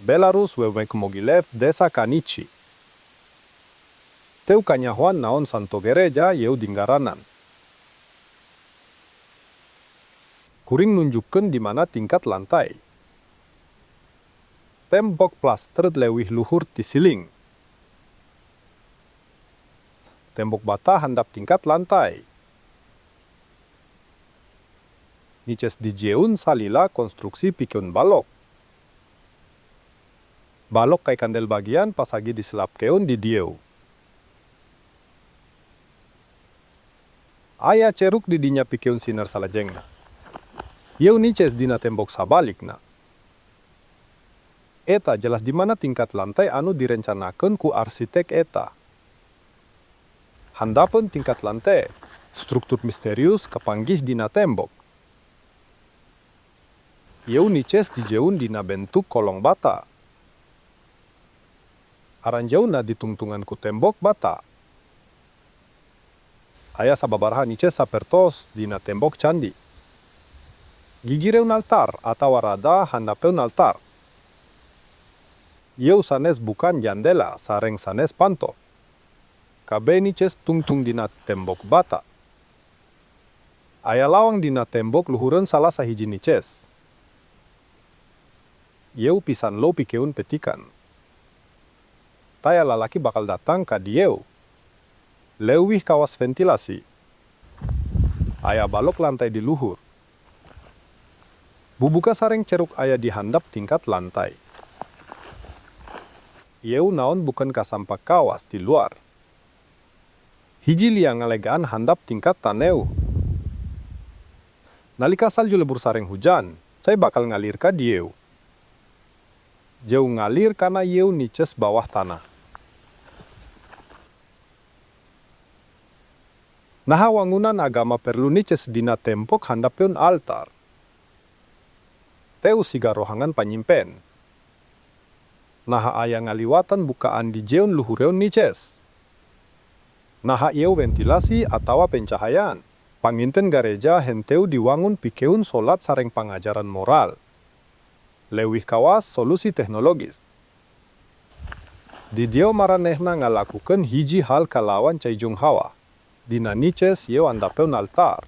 Belarus wewengkon Mogilev desa Kanichi. Teu kanyahoan naon Santo Gereja ieu dingaranan. Kuring nunjukkeun di mana tingkat lantai. Tembok plaster leuwih luhur ti siling. Tembok bata handap tingkat lantai. Niches dijieun salila konstruksi pikeun balok. Balok cai kandel bagian pasagi diselapkeun di dieu. Aya ceruk di dinya pikeun sinar salajengna. Ieu niches dina tembok sabalikna. Eta jelas di mana tingkat lantai anu direncanakeun ku arsitek eta. Handapeun tingkat lantai, struktur misterius kapanggih dina tembok. Ieu niches dijieun dina bentuk kolong bata. Aranjeunna ditungtungan ku tembok bata. Aya sababaraha niches sapertos dina tembok candi. Gigireun altar atawa rada handapeun altar. Ieu sanes bukan jandela sareng sanes panto. Kabeh niches tungtung dina tembok bata. Aya lawang dina tembok luhureun salah sahiji niches. Ieu pisan lo pikeun petikan. Taya lalaki bakal datang ka dieu. Leuwih kawas ventilasi. Aya balok lantai di luhur. Bubuka sareng ceruk aya di handap tingkat lantai. Ieu naon bukan kasampak kawas di luar. Hiji liang ngalegaan handap tingkat taneuh. Nalika salju lebur sareng hujan, cai bakal ngalir ka dieu. Jeu ngalir kana ieu niches bawah tanah. Naha wangunan agama perlu niches dina tembok handapeun altar. Teu siga rohangan panyimpen. Naha aya ngaliwatan bukaan dijieun luhureun niches. Naha ieu ventilasi atawa pencahayaan. Panginten gareja henteu diwangun pikeun solat sareng pangajaran moral. Leuwih kawas solusi teknologis. Di dieu maranehna ngalakukeun hiji hal kalawan cai jeung hawa. Dina niches ieu handapeun altar.